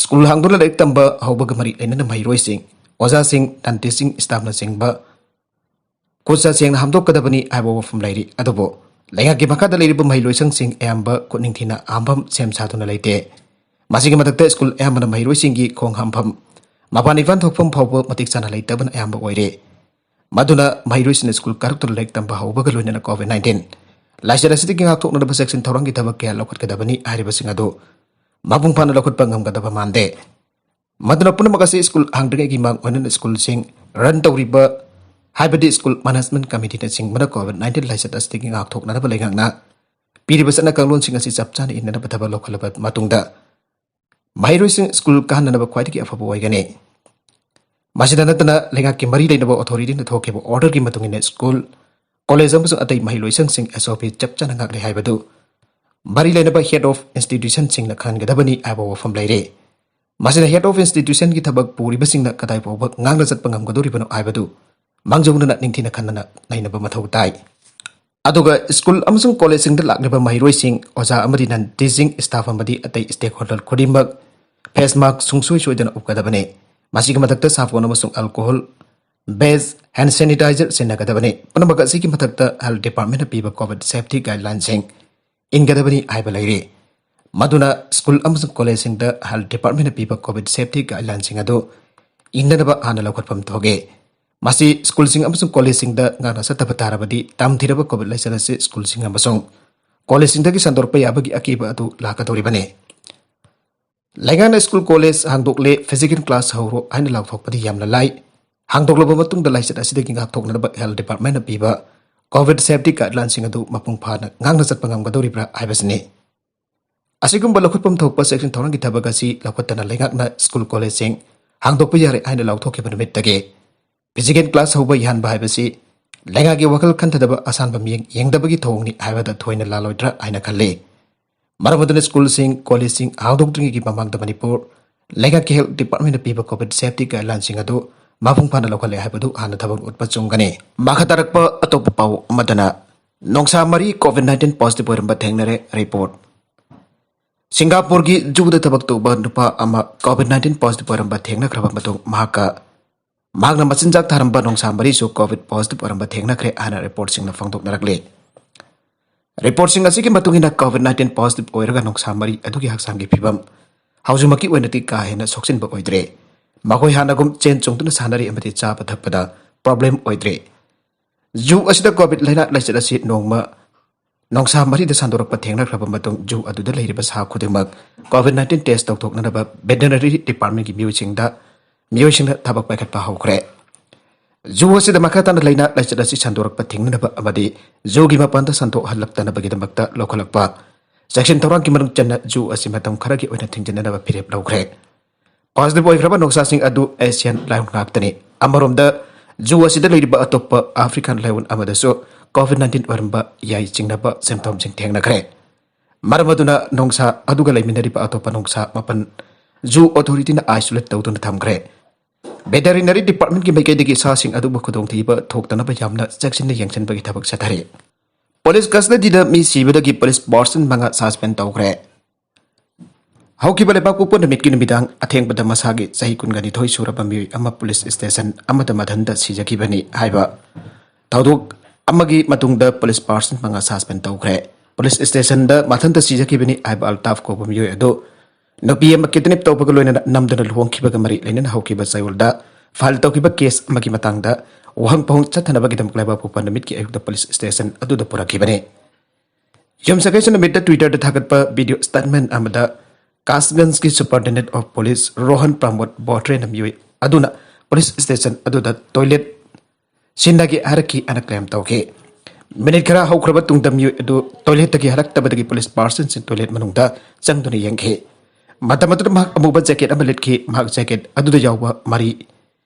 ꯁ꯭ꯀꯨꯜ ꯍꯥꯡꯗꯨꯅ ꯂꯥꯏꯔꯤꯛ ꯇꯝꯕ ꯍꯧꯕꯒ ꯃꯔꯤ ꯂꯩꯅꯅ ꯃꯍꯩꯔꯣꯏꯁꯤꯡ, ꯑꯣꯖꯥꯁꯤꯡ, ꯅꯟ ꯇꯤꯆꯤꯡ ꯁ꯭ꯇꯥꯐꯅꯆꯤꯡꯕ ꯈꯨꯠ ꯁꯥ ꯁꯦꯡꯅ ꯍꯥꯝꯗꯣꯛꯀꯗꯕꯅꯤ ꯍꯥꯏꯕ ꯋꯥꯐꯝ ꯂꯩꯔꯤ꯫ ꯑꯗꯨꯕꯨ ꯂꯩꯉꯥꯛꯀꯤ ꯃꯈꯥꯗ ꯂꯩꯔꯤꯕ ꯃꯍꯩꯂꯣꯏꯁꯪꯁꯤꯡ ꯑꯌꯥꯝꯕ ꯈꯨꯠ ꯅꯤꯡꯊꯤꯅ ꯍꯥꯝꯐꯝ ꯁꯦꯝ ꯁꯥꯗꯨꯅ ꯂꯩꯇꯦ꯫ ꯃꯁꯤꯒꯤ ꯃꯊꯛꯇ ꯁ꯭ꯀꯨꯜ ꯑꯌꯥꯝꯕꯅ ꯃꯍꯩꯔꯣꯏꯁꯤꯡꯒꯤ ꯈꯣꯡ ꯍꯥꯝꯐꯝ, ꯃꯄꯥꯟ ꯏꯄꯥꯟ ꯊꯣꯛꯐꯝ ꯐꯥꯎꯕ ꯃꯇꯤꯛ ꯆꯥꯅ ꯂꯩꯇꯕꯅ ꯑꯌꯥꯝꯕ ꯑꯣꯏꯔꯦ꯫ ꯃꯗꯨꯅ ꯃꯍꯩꯔꯣꯏꯁꯤꯡꯅ ꯁ꯭ꯀꯨꯜ ꯀꯥꯔꯛꯇꯨꯅ ꯂꯥꯏꯔꯤꯛ ꯇꯝꯕ ꯍꯧꯕꯒ ꯂꯣꯏꯅꯅ ꯀꯣꯚꯤꯗ ꯅꯥꯏꯟꯇꯤꯟ ꯂꯥꯏꯆꯠ ꯑꯁꯤꯗꯒꯤ ꯉꯥꯛꯊꯣꯛꯅꯅꯕ ꯆꯦꯛꯁꯤꯟ ꯊꯧꯔꯥꯡꯒꯤ ꯊꯕꯛ ꯀꯌꯥ ꯂꯧꯈꯠꯀꯗꯕꯅꯤ ꯍꯥꯏꯔꯤꯕꯁꯤꯡ ꯑꯗꯨ ꯃꯄꯨꯡ ꯐꯥꯅ ꯂꯧꯈꯠꯄ ꯉꯝꯒꯗꯕ ꯃꯥꯟꯗꯦ꯫ ꯃꯗꯨꯅ ꯄꯨꯝꯅꯃꯛ ꯑꯁꯤ ꯁ꯭ꯀꯨꯜ ꯍꯥꯡꯗ꯭ꯔꯤꯉꯩꯒꯤ ꯃꯥꯡ ꯑꯣꯏꯅꯅ ꯁ꯭ꯀꯨꯜꯁꯤꯡ ꯔꯟ ꯇꯧꯔꯤꯕ, ꯍꯥꯏꯕꯗꯤ ꯁ꯭ꯀꯨꯜ ꯃꯦꯅꯦꯖꯃꯦꯟꯠ ꯀꯃꯤꯇꯤꯅꯆꯤꯡꯕꯅ ꯀꯣꯚꯤꯗ ꯅꯥꯏꯟꯇꯤꯟ ꯂꯥꯏꯆꯠ ꯑꯁꯤꯗꯒꯤ ꯉꯥꯛꯊꯣꯛꯅꯅꯕ ꯂꯩꯉꯥꯛꯅ ꯄꯤꯔꯤꯕ ꯆꯠꯅ ꯀꯥꯡꯂꯣꯟꯁꯤꯡ ꯑꯁꯤ ꯆꯞ ꯆꯥꯅ ꯏꯟꯅꯅꯕ ꯊꯕꯛ ꯂꯧꯈꯠꯂꯕ ꯃꯇꯨꯡꯗ ꯃꯍꯩꯔꯣꯏꯁꯤꯡ ꯁ꯭ꯀꯨꯜ ꯀꯥꯍꯟꯅꯅꯕ ꯈ꯭ꯋꯥꯏꯗꯒꯤ ꯑꯐꯕ ꯑꯣꯏꯒꯅꯤ꯫ ꯃꯁꯤꯗ ꯅꯠꯇꯅ ꯂꯩꯉꯥꯛꯀꯤ ꯃꯔꯤ ꯂꯩꯅꯕ ꯑꯣꯊꯣꯔꯤꯇꯤꯅ ꯊꯣꯛꯈꯤꯕ ꯑꯣꯔꯗꯔꯒꯤ ꯃꯇꯨꯡ ꯏꯟꯅ ꯁ꯭ꯀꯨꯜ, ꯀꯣꯂꯦꯖ ꯑꯃꯁꯨꯡ ꯑꯇꯩ ꯃꯍꯩꯂꯣꯏꯁꯪꯁꯤꯡ ꯑꯦꯁ ꯑꯣ ꯄꯤ ꯆꯞ ꯆꯥꯅ ꯉꯥꯛꯂꯦ ꯍꯥꯏꯕꯗꯨ ꯃꯔꯤ ꯂꯩꯅꯕ ꯍꯦꯗ ꯑꯣꯐ ꯏꯟꯁꯇꯤꯇ꯭ꯌꯨꯁꯟꯁꯤꯡꯅ ꯈꯪꯍꯟꯒꯗꯕꯅꯤ ꯍꯥꯏꯕ ꯋꯥꯐꯝ ꯂꯩꯔꯦ꯫ ꯃꯁꯤꯅ head of institutionꯒꯤ ꯊꯕꯛ ꯄꯨꯔꯤꯕꯁꯤꯡꯅ ꯀꯗꯥꯏ ꯐꯥꯎꯕ ꯉꯥꯡꯅ ꯆꯠꯄ ꯉꯝꯒꯗꯧꯔꯤꯕꯅꯣ ꯍꯥꯏꯕꯗꯨ ꯃꯥꯡꯖꯧꯅꯅ ꯅꯤꯡꯊꯤꯅ ꯈꯟꯅꯅ ꯅꯩꯅꯕ ꯃꯊꯧ ꯇꯥꯏ꯫ ꯑꯗꯨꯒ ꯁ꯭ꯀꯨꯜ ꯑꯃꯁꯨꯡ ꯀꯣꯂꯦꯖꯁꯤꯡꯗ ꯂꯥꯛꯂꯤꯕ ꯃꯍꯩꯔꯣꯏꯁꯤꯡ, ꯑꯣꯖꯥ ꯑꯃꯗꯤ non teaching staff ꯑꯃꯗꯤ ꯑꯇꯩ stakeholder ꯈꯨꯗꯤꯡꯃꯛ face mask ꯁꯨꯡꯁꯣꯏ ꯁꯣꯏꯗꯅ ꯎꯞꯀꯗꯕꯅꯤ꯫ ꯃꯁꯤꯒꯤ ꯃꯊꯛꯇ ꯁꯥꯄꯣꯟ ꯑꯃꯁꯨꯡ alcohol based hand sanitizer ꯁꯤꯖꯤꯟꯅꯒꯗꯕꯅꯤ꯫ ꯄꯨꯝꯅꯃꯛ ꯑꯁꯤꯒꯤ ꯃꯊꯛꯇ health departmentꯅ ꯄꯤꯕ COVID safety guidelineꯁꯤꯡ ꯏꯟꯒꯗꯕꯅꯤ ꯍꯥꯏꯕ ꯂꯩꯔꯤ꯫ ꯃꯗꯨꯅ ꯁ꯭ꯀꯨꯜ ꯑꯃꯁꯨꯡ ꯀꯣꯂꯦꯖꯁꯤꯡꯗ health departmentꯅ ꯄꯤꯕ COVID safety guidelineꯁꯤꯡ ꯑꯗꯨ ꯏꯟꯅꯅꯕ ꯍꯥꯟꯅ ꯂꯧꯈꯠꯐꯝ ꯊꯣꯛꯏ꯫ ꯃꯁꯤ ꯁ꯭ꯀꯨꯜꯁꯤꯡ ꯑꯃꯁꯨꯡ ꯀꯣꯂꯦꯖꯁꯤꯡꯗ ꯉꯥꯛꯅ ꯆꯠꯇꯕ ꯇꯥꯔꯕꯗꯤ, ꯇꯝꯊꯤꯔꯕ COVID ꯂꯥꯏꯆꯠ ꯑꯁꯤ ꯁ꯭ꯀꯨꯜꯁꯤꯡ ꯑꯃꯁꯨꯡ ꯀꯣꯂꯦꯖꯁꯤꯡꯗꯒꯤ ꯁꯟꯗꯣꯔꯛꯄ ꯌꯥꯕꯒꯤ ꯑꯀꯤꯕ ꯑꯗꯨ ꯂꯥꯛꯀꯗꯧꯔꯤꯕꯅꯤ꯫ ꯂꯩꯉꯥꯛꯅ ꯁ꯭ꯀꯨꯜ ꯀꯣꯂꯦꯖ ꯍꯥꯡꯗꯣꯛꯂꯦ, physical class ꯍꯧꯔꯣ ꯍꯥꯏꯅ ꯂꯥꯎꯊꯣꯛꯄꯗꯤ ꯌꯥꯝꯅ ꯂꯥꯏ꯫ ꯍꯥꯡꯗꯣꯛꯂꯕ ꯃꯇꯨꯡꯗ ꯂꯥꯏꯆꯠ ꯑꯁꯤꯗꯒꯤ ꯉꯥꯛꯊꯣꯛꯅꯅꯕ health departmentꯅ ꯄꯤꯕ COVID safety guidelineꯁꯤꯡ ꯑꯗꯨ ꯃꯄꯨꯡ ꯐꯥꯅ ꯉꯥꯛꯅ ꯆꯠꯄ ꯉꯝꯒꯗꯧꯔꯤꯕ꯭ꯔꯥ ꯍꯥꯏꯕꯁꯤꯅꯤ꯫ ꯑꯁꯤꯒꯨꯝꯕ ꯂꯧꯈꯠꯐꯝ ꯊꯣꯛꯄ ꯆꯦꯛꯁꯤꯟ ꯊꯧꯔꯥꯡꯒꯤ ꯊꯕꯛ ꯑꯁꯤ ꯂꯧꯈꯠꯇꯅ ꯂꯩꯉꯥꯛꯅ ꯁ꯭ꯀꯨꯜ ꯀꯣꯂꯦꯖꯁꯤꯡ ꯍꯥꯡꯗꯣꯛꯄ ꯌꯥꯔꯦ ꯍꯥꯏꯅ ꯂꯥꯎꯊꯣꯛꯈꯤꯕ ꯅꯨꯃꯤꯠꯇꯒꯤ physical class ꯍꯧꯕ ꯌꯥꯍꯟꯕ ꯍꯥꯏꯕꯁꯤ ꯂꯩꯉꯥꯛꯀꯤ ꯋꯥꯈꯜ ꯈꯟꯊꯗꯕ ꯑꯁꯥꯟꯕ ꯃꯤꯠꯌꯦꯡ ꯌꯦꯡꯗꯕꯒꯤ ꯊꯧꯑꯣꯡꯅꯤ ꯍꯥꯏꯕꯗ ꯊꯣꯏꯅ ꯂꯥꯜꯂꯣꯏꯗ꯭ꯔꯥ ꯍꯥꯏꯅ ꯈꯜꯂꯤ꯫ ꯃꯔꯝ ꯑꯗꯨꯅ ꯁ꯭ꯀꯨꯜꯁꯤꯡ, ꯀꯣꯂꯦꯖꯁꯤꯡ ꯍꯥꯡꯗꯣꯛꯇ꯭ꯔꯤꯉꯩꯒꯤ ꯃꯃꯥꯡꯗ ꯃꯅꯤꯄꯨꯔ ꯂꯩꯉꯥꯛꯀꯤ health departmentꯅ ꯄꯤꯕ COVID safety guidelineꯁꯤꯡ ꯑꯗꯨ ꯃꯄꯨꯡ ꯐꯥꯅ ꯂꯧꯈꯠꯂꯦ ꯍꯥꯏꯕꯗꯨ ꯍꯥꯟꯅ ꯊꯕꯛ ꯎꯠꯄ ꯆꯨꯝꯒꯅꯤ꯫ ꯃꯈꯥ ꯇꯥꯔꯛꯄ ꯑꯇꯣꯞꯄ ꯄꯥꯎ ꯑꯃꯗꯅ, ꯅꯣꯡꯁꯥ ꯃꯔꯤ COVID nineteen positive ꯑꯣꯏꯔꯝꯕ ꯊꯦꯡꯅꯔꯦ꯫ Report꯫ ꯁꯤꯡꯒꯥꯄꯨꯔꯒꯤ ꯖꯨꯗ ꯊꯕꯛ ꯇꯧꯕ ꯅꯨꯄꯥ ꯑꯃ COVID nineteen positive ꯑꯣꯏꯔꯝꯕ ꯊꯦꯡꯅꯈ꯭ꯔꯕ ꯃꯇꯨꯡ ꯃꯍꯥꯛꯀ, ꯃꯍꯥꯛꯅ ꯃꯆꯤꯟꯖꯥꯛ ꯊꯥꯔꯝꯕ ꯅꯣꯡꯁꯥ ꯃꯔꯤꯁꯨ COVID positive ꯑꯣꯏꯔꯝꯕ ꯊꯦꯡꯅꯈ꯭ꯔꯦ ꯍꯥꯏꯅ reportꯁꯤꯡꯅ ꯐꯣꯡꯗꯣꯛꯅꯔꯛꯂꯤ꯫ Reportꯁꯤꯡ ꯑꯁꯤꯒꯤ ꯃꯇꯨꯡ ꯏꯟꯅ, COVID nineteen positive ꯑꯣꯏꯔꯒ ꯅꯣꯡꯁꯥ ꯃꯔꯤ ꯑꯗꯨꯒꯤ ꯍꯛꯆꯥꯡꯒꯤ ꯐꯤꯕꯝ ꯍꯧꯖꯤꯛꯃꯛꯀꯤ ꯑꯣꯏꯅꯗꯤ ꯀꯥ ꯍꯦꯟꯅ ꯁꯣꯛꯆꯤꯟꯕ ꯑꯣꯏꯗ꯭ꯔꯦ꯫ ꯃꯈꯣꯏ ꯍꯥꯟꯅꯒꯨꯝ ꯆꯦꯟ ꯆꯣꯡꯗꯨꯅ ꯁꯥꯟꯅꯔꯤ ꯑꯃꯗꯤ ꯆꯥꯕ ꯊꯛꯄꯗ problem ꯑꯣꯏꯗ꯭ꯔꯦ꯫ ꯖꯨ ꯑꯁꯤꯗ COVID ꯂꯥꯏꯅꯥ ꯂꯥꯏꯆꯠ ꯑꯁꯤ ꯅꯣꯡꯃ ꯅꯣꯡꯁꯥ ꯃꯔꯤꯗ ꯁꯟꯗꯣꯔꯛꯄ ꯊꯦꯡꯅꯈ꯭ꯔꯕ ꯃꯇꯨꯡ, ꯖꯨ ꯑꯗꯨꯗ ꯂꯩꯔꯤꯕ ꯁꯥ ꯈꯨꯗꯤꯡꯃꯛ COVID nineteen test ꯇꯧꯊꯣꯛꯅꯅꯕ veterinary departmentꯀꯤ ꯃꯤꯑꯣꯏꯁꯤꯡꯗ, ꯃꯤꯑꯣꯏꯁꯤꯡꯅ ꯊꯕꯛ ꯄꯥꯏꯈꯠꯄ ꯍꯧꯈ꯭ꯔꯦ꯫ ꯖꯨ ꯑꯁꯤꯗ ꯃꯈꯥ ꯇꯥꯅ ꯂꯥꯏꯅꯥ ꯂꯥꯏꯆꯠ ꯑꯁꯤ ꯁꯟꯗꯣꯔꯛꯄ ꯊꯤꯡꯅꯅꯕ ꯑꯃꯗꯤ ꯖꯨꯒꯤ ꯃꯄꯥꯟꯗ ꯁꯟꯗꯣꯛꯍꯜꯂꯛꯇꯅꯕꯒꯤꯗꯃꯛꯇ ꯂꯧꯈꯠꯂꯛꯄ ꯆꯦꯛꯁꯤꯟ ꯊꯧꯔꯥꯡꯒꯤ ꯃꯅꯨꯡ ꯆꯟꯅ ꯖꯨ ꯑꯁꯤ ꯃꯇꯝ ꯈꯔꯒꯤ ꯑꯣꯏꯅ ꯊꯤꯡꯖꯤꯟꯅꯅꯕ ꯐꯤꯔꯦꯞ ꯂꯧꯈ꯭ꯔꯦ꯫ Positive ꯑꯣꯏꯈ꯭ꯔꯕ ꯅꯣꯡꯁꯥꯁꯤꯡ ꯑꯗꯨ Asian lion ꯉꯥꯛꯇꯅꯤ꯫ ꯑꯃꯔꯣꯝꯗ, ꯖꯨ ꯑꯁꯤꯗ ꯂꯩꯔꯤꯕ ꯑꯇꯣꯞꯄ African lion ꯑꯃꯗꯁꯨ COVID nineteen ꯑꯣꯏꯔꯝꯕ ꯌꯥꯏ ꯆꯤꯡꯅꯕ symptomꯁꯤꯡ ꯊꯦꯡꯅꯈ꯭ꯔꯦ꯫ ꯃꯔꯝ ꯑꯗꯨꯅ ꯅꯣꯡꯁꯥ ꯑꯗꯨꯒ ꯂꯩꯃꯤꯟꯅꯔꯤꯕ ꯑꯇꯣꯞꯄ ꯅꯣꯡꯁꯥ ꯃꯥꯄꯟ ꯖꯨ ꯑꯣꯊꯣꯔꯤꯇꯤꯅ ꯑꯥꯏꯁꯣꯂꯦꯠ ꯇꯧꯗꯨꯅ ꯊꯝꯈ꯭ꯔꯦ꯫ ꯚꯦꯇꯦꯔꯤꯅꯔꯤ ꯗꯤꯄꯥꯔꯠꯃꯦꯟꯠꯀꯤ ꯃꯥꯏꯀꯩꯗꯒꯤ ꯁꯥꯁꯤꯡ ꯑꯗꯨꯕꯨ ꯈꯨꯗꯣꯡꯊꯤꯕ ꯊꯣꯛꯇꯅꯕ ꯌꯥꯝꯅ ꯆꯦꯛꯁꯤꯟꯅ ꯌꯦꯡꯁꯤꯟꯕꯒꯤ ꯊꯕꯛ ꯆꯠꯊꯔꯤ꯫ ꯄꯨꯂꯤꯁ ꯀꯁꯇꯗꯤꯗ ꯃꯤ ꯁꯤꯕꯗꯒꯤ ꯄꯨꯂꯤꯁ ꯄꯥꯔꯁꯟ ꯃꯉꯥ ꯁꯁꯄꯦꯟ ꯇꯧꯈ꯭ꯔꯦ꯫ ꯍꯧꯈꯤꯕ ꯂꯩꯕꯥꯛꯄꯣꯛꯄ ꯅꯨꯃꯤꯠꯀꯤ ꯅꯨꯃꯤꯗꯥꯡ ꯑꯊꯦꯡꯕꯗ ꯃꯁꯥꯒꯤ ꯆꯍꯤ ꯀꯨꯟꯒ ꯅꯤꯊꯣꯏ ꯁꯨꯔꯕ ꯃꯤꯑꯣꯏ ꯑꯃ ꯄꯨꯂꯤꯁ ꯁ꯭ꯇꯦꯁꯟ ꯑꯃꯗ ꯃꯊꯟꯇ ꯁꯤꯖꯈꯤꯕꯅꯤ ꯍꯥꯏꯕ ꯊꯧꯗꯣꯛ ꯑꯃꯒꯤ ꯃꯇꯨꯡꯗ ꯄꯨꯂꯤꯁ ꯄꯥꯔꯁꯟ ꯃꯉꯥ ꯁꯁꯄꯦꯟ ꯇꯧꯈ꯭ꯔꯦ꯫ ꯄꯨꯂꯤꯁ ꯁ꯭ꯇꯦꯁꯟꯗ ꯃꯊꯟꯇ ꯁꯤꯖꯈꯤꯕꯅꯤ ꯍꯥꯏꯕ ꯑꯜꯇꯥꯐ ꯀꯧꯕ ꯃꯤꯑꯣꯏ ꯑꯗꯨ ꯅꯨꯄꯤ ꯑꯃ ꯀꯤꯗꯅꯦꯞ ꯇꯧꯕꯒ ꯂꯣꯏꯅꯅ ꯅꯝꯗꯨꯅ ꯂꯨꯍꯣꯡꯈꯤꯕꯒ ꯃꯔꯤ ꯂꯩꯅꯅ ꯍꯧꯈꯤꯕ ꯆꯌꯣꯜꯗ ꯐꯥꯏꯜ ꯇꯧꯈꯤꯕ ꯀꯦꯁ ꯑꯃꯒꯤ ꯃꯇꯥꯡꯗ ꯋꯥꯍꯪ ꯄꯥꯎꯍꯪ ꯆꯠꯊꯅꯕꯒꯤꯗꯃꯛ ꯂꯩꯕꯥꯛꯄꯣꯛꯄ ꯅꯨꯃꯤꯠꯀꯤ ꯑꯌꯨꯛꯇ ꯄꯨꯂꯤꯁ ꯁ꯭ꯇꯦꯁꯟ ꯑꯗꯨꯗ ꯄꯨꯔꯛꯈꯤꯕꯅꯤ꯫ ꯌꯨꯝꯁꯀꯩꯁ ꯅꯨꯃꯤꯠꯇ ꯇ꯭ꯋꯤꯇꯔꯗ ꯊꯥꯒꯠꯄ ꯚꯤꯗꯤꯑꯣ ꯁ꯭ꯇꯦꯠꯃꯦꯟꯠ ꯑꯃꯗ ꯀꯥꯁꯒꯟꯖꯀꯤ ꯁꯨꯄꯔꯤꯟꯇꯦꯟꯗꯦꯟꯠ ꯑꯣꯐ ꯄꯨꯂꯤꯁ ꯔꯣꯍꯟ ꯄ꯭ꯔꯃꯣꯗ ꯕꯣꯇ꯭ꯔꯦꯅ ꯃꯤꯑꯣꯏ ꯑꯗꯨꯅ ꯄꯨꯂꯤꯁ ꯁ꯭ꯇꯦꯁꯟ ꯑꯗꯨꯗ ꯇꯣꯏꯂꯦꯠ ꯁꯤꯟꯅꯒꯦ ꯍꯥꯏꯔꯛꯈꯤ ꯍꯥꯏꯅ ꯀ꯭ꯂꯦꯝ ꯇꯧꯈꯤ꯫ ꯃꯤꯅꯤꯠ ꯈꯔ ꯍꯧꯈ꯭ꯔꯕ ꯇꯨꯡꯗ ꯃꯤꯑꯣꯏ ꯑꯗꯨ ꯇꯣꯏꯂꯦꯠꯇꯒꯤ ꯍꯜꯂꯛꯇꯕꯗꯒꯤ ꯄꯨꯂꯤꯁ ꯄꯥꯔꯁꯟꯁꯤꯡ ꯇꯣꯏꯂꯦꯠ ꯃꯅꯨꯡꯗ ꯆꯪꯗꯨꯅ ꯌꯦꯡꯈꯤ꯫ ꯃꯇꯝ ꯑꯗꯨꯗ ꯃꯍꯥꯛ ꯑꯃꯨꯕ ꯖꯦꯀꯦꯠ ꯑꯃ ꯂꯤꯠꯈꯤ꯫ ꯃꯍꯥꯛ ꯖꯦꯀꯦꯠ ꯑꯗꯨꯗ ꯌꯥꯎꯕ ꯃꯔꯤ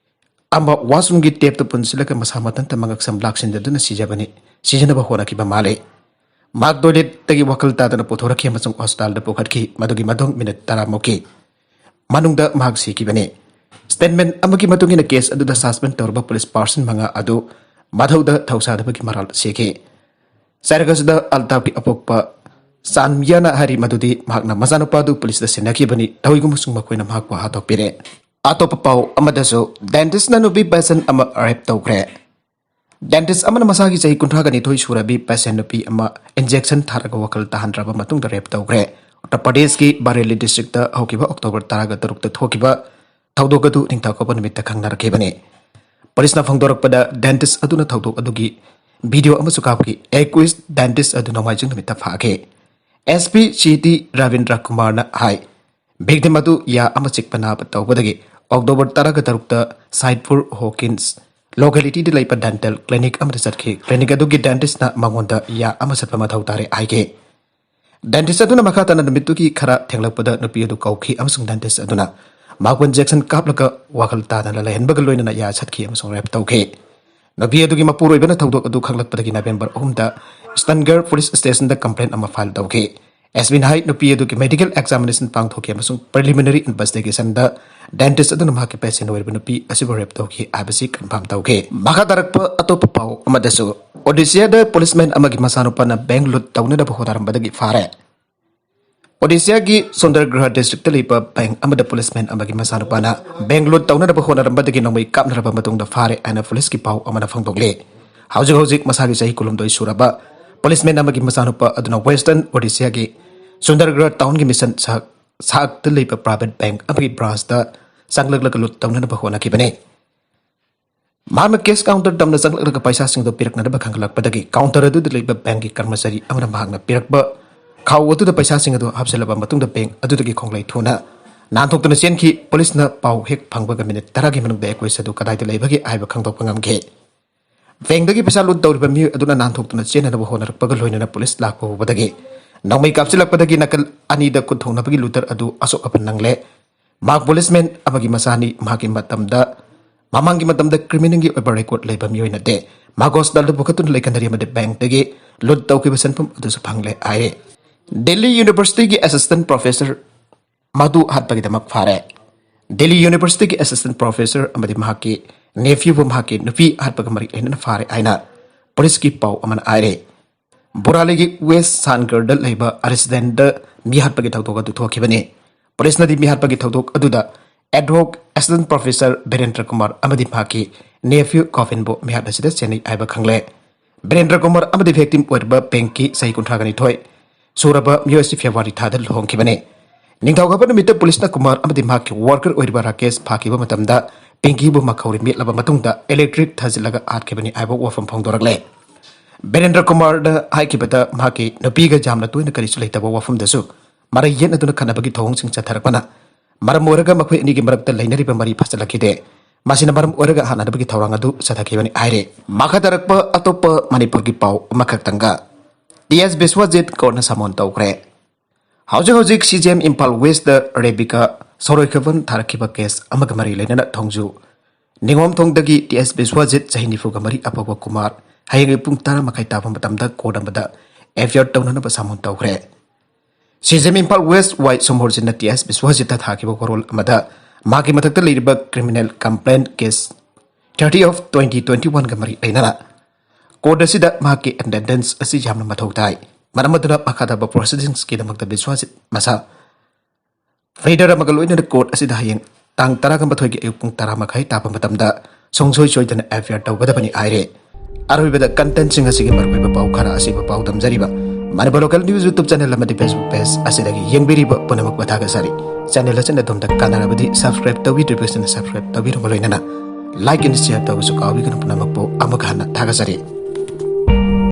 ꯑꯃ ꯋꯥꯁꯔꯨꯝꯒꯤ ꯇꯦꯞꯇ ꯄꯨꯟꯁꯤꯜꯂꯒ ꯃꯁꯥ ꯃꯊꯟꯇ ꯃꯉꯛꯁꯝ ꯂꯥꯛꯁꯤꯟꯖꯗꯨꯅ ꯁꯤꯖꯕꯅꯤ, ꯁꯤꯖꯅꯕ ꯍꯣꯠꯅꯈꯤꯕ ꯃꯥꯜꯂꯤ꯫ ꯃꯍꯥꯛ ꯇꯣꯏꯂꯦꯠꯇꯒꯤ ꯋꯥꯈꯜ ꯇꯥꯗꯅ ꯄꯨꯊꯣꯔꯛꯈꯤ ꯑꯃꯁꯨꯡ ꯍꯣꯁꯄꯤꯇꯥꯜꯗ ꯄꯨꯈꯠꯈꯤ꯫ ꯃꯗꯨꯒꯤ ꯃꯇꯨꯡ ꯃꯤꯅꯤꯠ ꯇꯔꯥꯃꯨꯛꯀꯤ ꯃꯅꯨꯡꯗ ꯃꯍꯥꯛ ꯁꯤꯈꯤꯕꯅꯤ꯫ ꯁ꯭ꯇꯦꯠꯃꯦꯟꯠ ꯑꯃꯒꯤ ꯃꯇꯨꯡ ꯏꯟꯅ ꯀꯦꯁ ꯑꯗꯨꯗ ꯁꯁꯄꯦꯟ ꯇꯧꯔꯕ ꯄꯨꯂꯤꯁ ꯄꯥꯔꯁꯟ ꯃꯉꯥ ꯑꯗꯨ ꯃꯊꯧꯗ ꯊꯧꯁꯥꯗꯕꯒꯤ ꯃꯔꯥꯜ ꯁꯤꯈꯤ꯫ ꯆꯥꯏꯔꯒꯁꯗ ꯑꯜꯇꯥꯐꯀꯤ ꯑꯄꯣꯛꯄ ꯆꯥꯟꯃꯤꯌꯥꯅ ꯍꯥꯏꯔꯤ ꯃꯗꯨꯗꯤ ꯃꯍꯥꯛꯅ ꯃꯆꯥꯅꯨꯄꯥ ꯑꯗꯨ ꯄꯨꯂꯤꯁꯇ ꯁꯤꯟꯅꯈꯤꯕꯅꯤ, ꯇꯧꯏꯒꯨꯝꯕꯁꯨꯡ ꯃꯈꯣꯏꯅ ꯃꯍꯥꯛꯄꯨ ꯍꯥꯠꯇꯣꯛꯄꯤꯔꯦ꯫ ꯑꯇꯣꯞꯄ ꯄꯥꯎ ꯑꯃꯗꯁꯨ, ꯗꯦꯟꯇꯤꯁꯅ ꯅꯨꯄꯤ ꯄꯦꯁꯦꯟ ꯑꯃ ꯔꯦꯞ ꯇꯧꯈ꯭ꯔꯦ꯫ ꯗꯦꯟꯇꯤꯁ ꯑꯃꯅ ꯃꯁꯥꯒꯤ ꯆꯍꯤ ꯀꯨꯟꯊ꯭ꯔꯥꯒ ꯅꯤꯊꯣꯏ ꯁꯨꯔꯕꯤ ꯄꯦꯁꯦꯟ ꯅꯨꯄꯤ ꯑꯃ ꯏꯟꯖꯦꯛꯁꯟ ꯊꯥꯔꯒ ꯋꯥꯈꯜ ꯇꯥꯍꯟꯗ꯭ꯔꯕ ꯃꯇꯨꯡꯗ ꯔꯦꯞ ꯇꯧꯈ꯭ꯔꯦ꯫ ꯎꯠꯇꯔ ꯄ꯭ꯔꯗꯦꯁꯀꯤ ꯕꯔꯦꯂꯤ ꯗꯤꯁꯇ꯭ꯔꯤꯛꯇ ꯍꯧꯈꯤꯕ ꯑꯣꯛꯇꯣꯕꯔ ꯇꯔꯥꯒ ꯇꯔꯨꯛꯇ ꯊꯣꯛꯈꯤꯕ ꯊꯧꯗꯣꯛ ꯑꯗꯨ ꯅꯤꯡꯊꯧꯀꯥꯕ ꯅꯨꯃꯤꯠꯇ ꯈꯪꯅꯔꯛꯈꯤꯕꯅꯤ꯫ ꯄꯨꯂꯤꯁꯅ ꯐꯣꯡꯗꯣꯔꯛꯄꯗ, ꯗꯦꯟꯇꯤꯁ ꯑꯗꯨꯅ ꯊꯧꯗꯣꯛ ꯑꯗꯨꯒꯤ ꯚꯤꯗꯤꯑꯣ ꯑꯃꯁꯨ ꯀꯥꯞꯈꯤ꯫ ꯑꯦꯀ꯭ꯌꯨꯁ ꯗꯦꯟꯇꯤꯁ ꯑꯗꯨ ꯅꯣꯡꯃꯥꯏꯖꯤꯡ ꯅꯨꯃꯤꯠꯇ ꯐꯥꯈꯤ꯫ S P C T Rabindra ꯀꯨꯃꯥꯔꯅ ꯍꯥꯏ, ꯚꯤꯛꯇꯤꯝ ꯑꯗꯨ ꯌꯥ ꯑꯃ ꯆꯤꯛꯄ ꯅꯥꯕ ꯇꯧꯕꯗꯒꯤ ꯑꯣꯛꯇꯣꯕꯔ ꯇꯔꯥꯒ ꯇꯔꯨꯛꯇ ꯁꯥꯏꯠꯄꯨꯔ ꯍꯣꯀꯤꯟꯁ ꯂꯣꯀꯦꯂꯤꯇꯤꯗ ꯂꯩꯕ ꯗꯦꯟꯇꯦꯜ ꯀ꯭ꯂꯤꯅꯤꯛ ꯑꯃꯗ ꯆꯠꯈꯤ꯫ ꯀ꯭ꯂꯤꯅꯤꯛ ꯑꯗꯨꯒꯤ ꯗꯦꯟꯇꯤꯁꯅ ꯃꯉꯣꯟꯗ ꯌꯥ ꯑꯃ ꯆꯠꯄ ꯃꯊꯧ ꯇꯥꯔꯦ ꯍꯥꯏꯈꯤ꯫ ꯗꯦꯟꯇꯤꯁ ꯑꯗꯨꯅ ꯃꯈꯥ ꯇꯥꯅ ꯅꯨꯃꯤꯠꯇꯨꯒꯤ ꯈꯔ ꯊꯦꯡꯂꯛꯄꯗ ꯅꯨꯄꯤ ꯑꯗꯨ ꯀꯧꯈꯤ ꯑꯃꯁꯨꯡ ꯗꯦꯟꯇꯤꯁ ꯑꯗꯨꯅ ꯃꯍꯥꯛꯄꯨ ꯏꯟꯖꯦꯛꯁꯟ ꯀꯥꯞꯂꯒ ꯋꯥꯈꯜ ꯇꯥꯗꯅ ꯂꯩꯍꯟꯕꯒ ꯂꯣꯏꯅꯅ ꯌꯥ ꯆꯠꯈꯤ ꯑꯃꯁꯨꯡ ꯔꯦꯞ ꯇꯧꯈꯤ꯫ ꯅꯨꯄꯤ ꯑꯗꯨꯒꯤ ꯃꯄꯨꯔꯣꯏꯕꯅ ꯊꯧꯗꯣꯛ ꯑꯗꯨ ꯈꯪꯂꯛꯄꯗꯒꯤ ꯅꯕꯦꯝꯕꯔ ꯑꯍꯨꯝꯗ ꯁ꯭ꯇꯟꯒꯔ ꯄꯨꯂꯤꯁ ꯁ꯭ꯇꯦꯁꯟꯗ ꯀꯝꯄ꯭ꯂꯦꯟ ꯑꯃ ꯐꯥꯏꯜ ꯇꯧꯈꯤ꯫ ꯑꯦꯁꯃꯤꯟ ꯍꯥꯏ ꯅꯨꯄꯤ ꯑꯗꯨꯒꯤ medical examination ꯄꯥꯡꯊꯣꯛꯈꯤ ꯑꯃꯁꯨꯡ preliminary investigationꯗ dentist ꯑꯗꯨꯅ ꯃꯍꯥꯛꯀꯤ patient ꯑꯣꯏꯔꯤꯕ ꯅꯨꯄꯤ ꯑꯁꯤꯕꯨ rape ꯇꯧꯈꯤ ꯍꯥꯏꯕꯁꯤ confirm ꯇꯧꯈꯤ꯫ ꯃꯈꯥ ꯇꯥꯔꯛꯄ ꯑꯇꯣꯞꯄ ꯄꯥꯎ ꯑꯃꯗꯁꯨ, ꯑꯣꯗꯤꯁꯥꯗ policeman ꯑꯃꯒꯤ ꯃꯆꯥꯅꯨꯄꯥꯅ bank loot ꯇꯧꯅꯅꯕ ꯍꯣꯠꯅꯔꯝꯕꯗꯒꯤ ꯐꯥꯔꯦ꯫ ꯑꯣꯗꯤꯁꯥꯒꯤ ꯁꯨꯟꯗꯔꯒ꯭ꯔꯍ districtꯇ ꯂꯩꯕ bank ꯑꯃꯗ policeman ꯑꯃꯒꯤ ꯃꯆꯥꯅꯨꯄꯥꯅ bank loot ꯇꯧꯅꯅꯕ ꯍꯣꯠꯅꯔꯝꯕꯗꯒꯤ ꯅꯣꯡꯃꯩ ꯀꯥꯞꯅꯔꯕ ꯃꯇꯨꯡꯗ ꯐꯥꯔꯦ ꯍꯥꯏꯅ policeꯀꯤ ꯄꯥꯎ ꯑꯃꯅ ꯐꯣꯡꯗꯣꯛꯂꯤ꯫ ꯍꯧꯖꯤꯛ ꯍꯧꯖꯤꯛ ꯃꯁꯥꯒꯤ ꯆꯍꯤ ꯀꯨꯟꯍꯨꯝꯗꯣꯏ ꯁꯨꯔꯕ policeman ꯑꯃꯒꯤ ꯃꯆꯥꯅꯨꯄꯥ ꯑꯗꯨꯅ western ꯑꯣꯗꯤꯁꯥꯒꯤ ꯁꯨꯟꯗꯔꯒ꯭ꯔꯍ townꯒꯤ ꯃꯤꯁꯟ ꯁꯍꯛ ꯁꯍꯛꯇ ꯂꯩꯕ private bank ꯑꯃꯒꯤ branchꯇ ꯆꯪꯂꯛꯂꯒ loot ꯇꯧꯅꯅꯕ ꯍꯣꯠꯅꯈꯤꯕꯅꯤ꯫ ꯃꯍꯥꯛꯅ cash counter ꯇꯝꯅ ꯆꯪꯂꯛꯂꯒ ꯄꯩꯁꯥꯁꯤꯡ ꯑꯗꯨ ꯄꯤꯔꯛꯅꯅꯕ ꯈꯪꯒꯠꯂꯛꯄꯗꯒꯤ counter ꯑꯗꯨꯗ ꯂꯩꯕ bankꯀꯤ ꯀꯔꯃꯆꯥꯔꯤ ꯑꯃꯅ ꯃꯍꯥꯛꯅ ꯄꯤꯔꯛꯄ ꯈꯥꯎ ꯑꯗꯨꯗ ꯄꯩꯁꯥꯁꯤꯡ ꯑꯗꯨ ꯍꯥꯞꯆꯤꯜꯂꯕ ꯃꯇꯨꯡꯗ bank ꯑꯗꯨꯗꯒꯤ ꯈꯣꯡꯂꯩ ꯊꯨꯅ ꯅꯥꯟꯊꯣꯛꯇꯨꯅ ꯆꯦꯟꯈꯤ꯫ Policeꯅ ꯄꯥꯎ ꯍꯦꯛ ꯐꯪꯕꯒ minute ꯇꯔꯥꯒꯤ ꯃꯅꯨꯡꯗ ꯑꯦꯀꯣꯏꯁ ꯑꯗꯨ ꯀꯗꯥꯏꯗ ꯂꯩꯕꯒꯦ ꯍꯥꯏꯕ ꯈꯪꯗꯣꯛꯄ ꯉꯝꯈꯤ꯫ Bankꯇꯒꯤ ꯄꯩꯁꯥ loot ꯇꯧꯔꯤꯕ ꯃꯤꯑꯣꯏ ꯑꯗꯨꯅ ꯅꯥꯟꯊꯣꯛꯇꯨꯅ ꯆꯦꯟꯅꯅꯕ ꯍꯣꯠꯅꯔꯛꯄꯒ ꯂꯣꯏꯅꯅ police ꯂꯥꯛꯄ ꯎꯕꯗꯒꯤ ꯅꯣꯡꯃꯩ ꯀꯥꯞꯁꯤꯜꯂꯛꯄꯗꯒꯤ ꯅꯥꯀꯜ ꯑꯅꯤꯗ ꯈꯨꯠ ꯊꯣꯡꯅꯕꯒꯤ looter ꯑꯗꯨ ꯑꯁꯣꯛ ꯑꯄꯟ ꯅꯪꯂꯦ꯫ ꯃꯍꯥꯛ policeman ꯑꯃꯒꯤ ꯃꯆꯥꯅꯤ꯫ ꯃꯍꯥꯛꯀꯤ ꯃꯇꯝꯗ, ꯃꯃꯥꯡꯒꯤ ꯃꯇꯝꯗ criminalꯒꯤ ꯑꯣꯏꯕ record ꯂꯩꯕ ꯃꯤꯑꯣꯏ ꯅꯠꯇꯦ꯫ ꯃꯍꯥꯛ hospitalꯗ ꯄꯨꯈꯠꯇꯨꯅ ꯂꯩꯈꯟꯅꯔꯤ ꯑꯃꯗꯤ bankꯇꯒꯤ loot ꯇꯧꯈꯤꯕ ꯁꯦꯟꯐꯝ ꯑꯗꯨꯁꯨ ꯐꯪꯂꯦ ꯍꯥꯏꯔꯦ꯫ Delhi Universityꯒꯤ assistant professor ꯃꯗꯨ ꯍꯥꯠꯄꯒꯤꯗꯃꯛ ꯐꯥꯔꯦ꯫ Delhi Universityꯒꯤ assistant professor ꯑꯃꯗꯤ ꯃꯍꯥꯛꯀꯤ nephewꯕꯨ ꯃꯍꯥꯛꯀꯤ ꯅꯨꯄꯤ ꯍꯥꯠꯄꯒ ꯃꯔꯤ ꯂꯩꯅꯅ ꯐꯥꯔꯦ ꯍꯥꯏꯅ policeꯀꯤ ꯄꯥꯎ ꯑꯃꯅ ꯍꯥꯏꯔꯦ꯫ ꯕꯣꯔꯥꯂꯤꯒꯤ West ꯁꯥꯟꯒꯔꯗ ꯂꯩꯕ residentꯗ ꯃꯤꯍꯥꯠꯄꯒꯤ ꯊꯧꯗꯣꯛ ꯑꯗꯨ ꯊꯣꯛꯈꯤꯕꯅꯤ꯫ Policeꯅꯗꯤ ꯃꯤꯍꯥꯠꯄꯒꯤ ꯊꯧꯗꯣꯛ ꯑꯗꯨꯗ ad hoc assistant professor Birendra Kumar ꯑꯃꯗꯤ ꯃꯍꯥꯛꯀꯤ nephew Govinꯕꯨ ꯃꯤꯍꯥꯠ ꯑꯁꯤꯗ ꯆꯦꯟꯅꯩ ꯍꯥꯏꯕ ꯈꯪꯂꯦ꯫ ꯕꯤꯔꯦꯟꯗ꯭ꯔ ꯀꯨꯃꯥꯔ ꯑꯃꯗꯤ victim ꯑꯣꯏꯔꯤꯕ ꯄꯤꯡꯀꯤ, ꯆꯍꯤ ꯀꯨꯟꯊ꯭ꯔꯥ ꯅꯤꯊꯣꯏ ꯁꯨꯔꯕ ꯃꯤꯑꯣꯏ ꯑꯁꯤ February ꯊꯥꯗ ꯂꯨꯍꯣꯡꯈꯤꯕꯅꯤ꯫ ꯅꯤꯡꯊꯧꯀꯥꯕ ꯅꯨꯃꯤꯠꯇ policeꯅ ꯀꯨꯃꯥꯔ ꯑꯃꯗꯤ ꯃꯍꯥꯛꯀꯤ worker ꯑꯣꯏꯔꯤꯕ ꯔꯥꯀꯦꯁ ꯐꯥꯈꯤꯕ ꯃꯇꯝꯗ ꯄꯤꯡꯀꯤꯕꯨ ꯃꯈꯧꯔꯤ ꯃꯦꯠꯂꯕ ꯃꯇꯨꯡꯗ electric ꯊꯥꯖꯤꯜꯂꯒ ꯍꯥꯠꯈꯤꯕꯅꯤ ꯍꯥꯏꯕ ꯋꯥꯐꯝ ꯐꯣꯡꯗꯣꯔꯛꯂꯦ꯫ ꯕꯤꯔꯦꯟꯗ꯭ꯔ ꯀꯨꯃꯥꯔꯗ ꯍꯥꯏꯈꯤꯕꯗ ꯃꯍꯥꯛꯀꯤ ꯅꯨꯄꯤꯒ ꯌꯥꯝꯅ ꯇꯣꯏꯅ ꯀꯔꯤꯁꯨ ꯂꯩꯇꯕ ꯋꯥꯐꯝꯗꯁꯨ ꯃꯔꯩ ꯌꯦꯠꯅꯗꯨꯅ ꯈꯠꯅꯕꯒꯤ ꯊꯧꯑꯣꯡꯁꯤꯡ ꯆꯠꯊꯔꯛꯄꯅ ꯃꯔꯝ ꯑꯣꯏꯔꯒ ꯃꯈꯣꯏ ꯑꯅꯤꯒꯤ ꯃꯔꯛꯇ ꯂꯩꯅꯔꯤꯕ ꯃꯔꯤ ꯐꯠꯆꯜꯂꯛꯈꯤꯗꯦ꯫ ꯃꯁꯤꯅ ꯃꯔꯝ ꯑꯣꯏꯔꯒ ꯍꯥꯠꯅꯅꯕꯒꯤ ꯊꯧꯔꯥꯡ ꯑꯗꯨ ꯆꯠꯊꯈꯤꯕꯅꯤ ꯍꯥꯏꯔꯤ꯫ ꯃꯈꯥ ꯇꯥꯔꯛꯄ ꯑꯇꯣꯞꯄ ꯃꯅꯤꯄꯨꯔꯒꯤ ꯄꯥꯎ ꯑꯃꯈꯛꯇꯪꯒ, ꯇꯤ ꯑꯦꯁ ꯕꯤꯁ꯭ꯋꯖꯤꯠ courtꯅ summon ꯇꯧꯈ꯭ꯔꯦ꯫ ꯍꯧꯖꯤꯛ ꯍꯧꯖꯤꯛ ꯁꯤ ꯖꯤ ꯑꯦꯝ ꯏꯝꯐꯥꯜ Westꯇ ꯔꯦꯕꯤꯀꯥ ꯁꯣꯔꯣꯏꯈꯕꯝ ꯊꯥꯔꯛꯈꯤꯕ case ꯑꯃꯒ ꯃꯔꯤ ꯂꯩꯅꯅ ꯊꯣꯡꯖꯨ ꯅꯤꯉꯣꯝꯊꯣꯡꯗꯒꯤ ꯇꯤ ꯑꯦꯁ ꯕꯤꯁ꯭ꯋꯖꯤꯠ, ꯆꯍꯤ ꯅꯤꯐꯨꯒ ꯃꯔꯤ, ꯑꯄꯧꯕ ꯀꯨꯃꯥꯔ, ꯍꯌꯦꯡ ꯄꯨꯡ ꯇꯔꯥ ꯃꯈꯥꯏ ꯇꯥꯕ ꯃꯇꯝꯗ court ꯑꯃꯗ F I R ꯇꯧꯅꯅꯕ summon ꯇꯧꯈ꯭ꯔꯦ꯫ C J M Imphal West Y ꯁꯣꯃꯣꯔꯖꯤꯠꯅ ꯇꯤ ꯑꯦꯁ ꯕꯤꯁ꯭ꯋꯖꯤꯠꯇ ꯊꯥꯈꯤꯕ ꯋꯥꯔꯣꯜ ꯑꯃꯗ ꯃꯍꯥꯛꯀꯤ ꯃꯊꯛꯇ ꯂꯩꯔꯤꯕ criminal complaint case thirty of twenty twenty-one ꯒ ꯃꯔꯤ ꯂꯩꯅꯅ ꯀꯣꯔꯠ ꯑꯁꯤꯗ ꯃꯍꯥꯛꯀꯤ attendance ꯑꯁꯤ ꯌꯥꯝꯅ ꯃꯊꯧ ꯇꯥꯏ꯫ ꯃꯔꯝ ꯑꯗꯨꯅ ꯃꯈꯥ ꯇꯥꯕ proceedings ꯀꯤꯗꯃꯛꯇ ꯕꯤꯁ꯭ꯋꯖꯤꯠ ꯃꯁꯥ pleader ꯑꯃꯒ ꯂꯣꯏꯅꯅ ꯀꯣꯔꯠ ꯑꯁꯤꯗ ꯍꯌꯦꯡ ꯇꯥꯡ ꯇꯔꯥꯒ ꯃꯥꯊꯣꯏꯒꯤ ꯑꯌꯨꯛ ꯄꯨꯡ ꯇꯔꯥ ꯃꯈꯥꯏ ꯇꯥꯕ ꯃꯇꯝꯗ ꯁꯨꯡꯁꯣꯏ ꯁꯣꯏꯗꯅ F I R ꯇꯧꯒꯗꯕꯅꯤ ꯍꯥꯏꯔꯦ꯫ ꯑꯔꯣꯏꯕꯗ contentꯁꯤꯡ ꯑꯁꯤꯒꯤ ꯃꯔꯨꯑꯣꯏꯕ ꯄꯥꯎ ꯈꯔ ꯑꯁꯤꯕꯨ ꯄꯥꯎꯗꯝꯖꯔꯤꯕ Manipur Local News YouTube channel ꯑꯃꯗꯤ Facebook page ꯑꯁꯤꯗꯒꯤ ꯌꯦꯡꯕꯤꯔꯤꯕ ꯄꯨꯝꯅꯃꯛꯄꯨ ꯊꯥꯒꯠꯆꯔꯤ꯫ Channel ꯑꯁꯤꯅ ꯑꯗꯣꯝꯗ ꯀꯥꯟꯅꯔꯕꯗꯤ subscribe ꯇꯧꯕꯤꯗ꯭ꯔꯤꯕꯁꯤꯡꯅ subscribe ꯇꯧꯕꯤꯔꯝꯕ ꯂꯣꯏꯅꯅ like and share ꯇꯧꯕꯁꯨ ꯀꯥꯎꯕꯤꯒꯅꯨ꯫ ꯄꯨꯝꯅꯃꯛꯄꯨ ꯑꯃꯨꯛ ꯍꯟꯅ ꯊꯥꯒꯠꯆꯔꯤ꯫